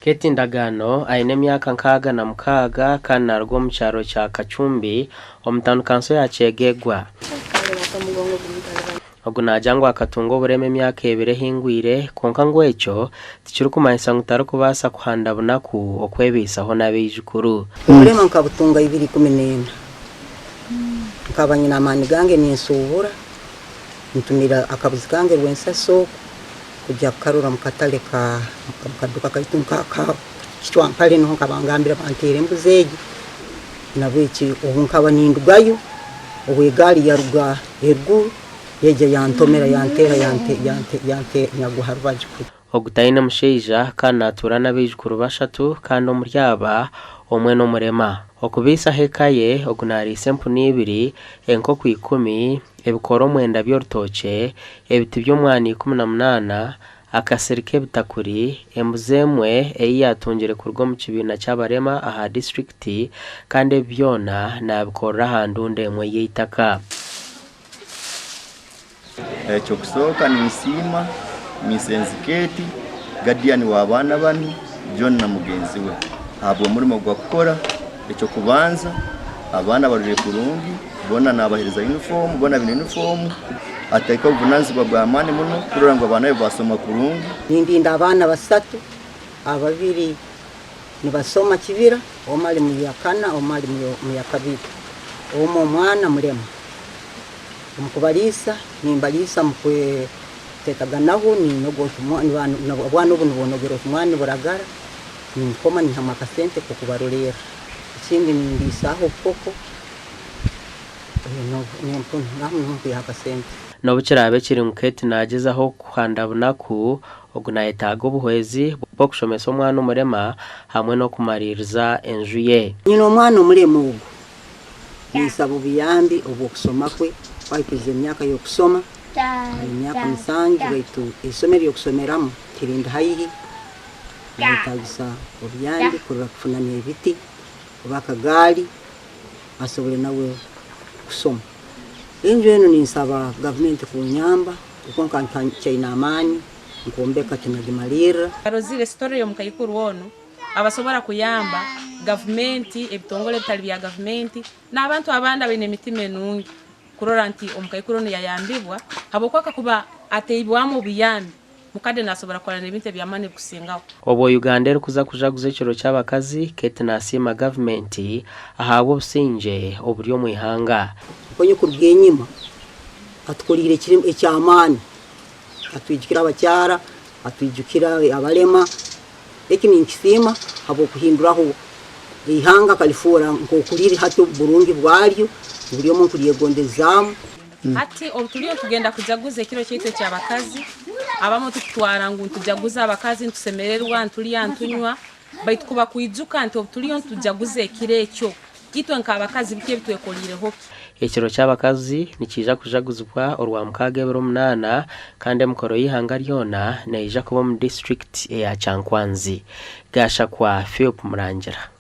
Kate Ndagaano aine emyaka 66 kandi naaruga omu kyaro kya Kacumbi omu tauni kanso ya Kyegegwa. Ogu naagira ngu akatunga oburema emyaka ebiri ehingwire kwonka ngu ekyo tikirikumanyisa ngu tarikubaasa kuhanda bunaku okwebaisaho n'abaijukuru. Oburema nkabutunga ibiri ikumi n'ena. Nkaba nyine amaani gange ninsuubura, ntumira akabuzi kange Rwensasa oku kugya kukarora omu katare ka omu kaduuka kaitu nka aka Kicwampare niho nkaba ngambire banteere embuzi egi. Nahabweki obu nkaba nindugayo, obu egaari yaruga eruguru yaija yantomera yanteera nagwa ha rubaju kuri. Ogu taine mushaija kandi naatuura n'abaijukuru bashatu kandi omuri aba omwe n'omurema. Okubaisaho eka ye, ogu naariisa empunu ibiri, enkoko ikumi, ebikoora omwenda by'orutookye, ebiti by'omwani 18, akasiri k'ebitakuri, embuzi emwe ei yaatungire kuruga omu kibiina ky'abarema aha disiturikiti kandi ebi byona naabikorera aha ndunda emwe y'eitaka. Eky'okusooka ninsiima Miss Kate, guardian w'abaana banu, John na mugenzi we ahabw'omurimo ogu barikukora. Eky'okubanza abaana barwaire kurungi, boona naabaheereza yunifoomu, boona baine yunifoomu. Ateeka obuvunanizibwa bw'amaani muno kurora ngu abaana be baasoma kurungi. Nindinda abaana basatu, ababiri nibasoma kibira, omwe ari mu yakana, omwe ari mu yakabiri, omwe omwana mulema. Omu kubariisa, nimbariisa omu kweteekaganaho, ninoga obwana obu nibwonogera otumwani niburagara, ninkoma niihamu akasente k'okubarolerra. Ekindi nindiisaaho obukoko n'empunu, naho niho nkwiha akasente. N'obu kiraabe kiri ngu Kate naagyezaho kuhanda bunaku, ogu naayetaaga obuhwezi bw'okushomesa omwana omurema hamwe n'okumariiriza enju ye. Nyine omwana omurema ogu, Ninsaba obuyambi obw'okusoma kwe ku ahikirize emyaka y'okusoma, aine emyaka musanju baitu eisomero ery'okusomeramu tirindi haihi, nayetagisa obuyambi kurora kufuna n'ebiti oba akagaali asobole nawe kusoma. Enju enu ninsaba gavumenti kunyamba kuko nka nkyaine amaani nkombeka tinagimaliirra. Arozire story y'omukaikuru onu abasobora kuyamba gavumenti, ebitongole ebitali bya gavumenti, n'abantu abandi abaine emitima enungi kurora nti omukaikuru onu yayambibwa habwokuba kakuba ataibwamu obuyambi, mukadde nasobora kukora n'ebintu eby'amaani ebikusingaho. Obwo Uganda erikuza kujaguza ekiro ky'abakazi, Kate nasiima gavumenti ahabw'obusingye oburi omu ihanga. Nkonye kuruga enyima atukoriire eky'amaani, atwijukira abakyara, atwijukira abalema. Eki ninkisiima habw'okuhinduraho eihanga akalifoora nk'oku riri hati oburungi bwaryo, buri omwe nkuryegondezaamu. Hati obu turiyo nitugenda kujaguza ekiro kyaitu eky'abakazi, abamu tukitwara ngu nitujaguza abakazi, nitusemererwa, nitulya, nitunywa, baitu kuba kwijuka nti obu turiyo nitujaguza ekiro ekyo, Itwe nk'abakazi biki ebi twekoliireho ki? Ekiro ky'abakazi nikiija kujaguzibwa Orwamukaaga ebiro munaana kandi emikoro y'eihanga ryona neija kuba omu disiturikiti eya Kyankwanzi. Gashakwa Philp Murangira.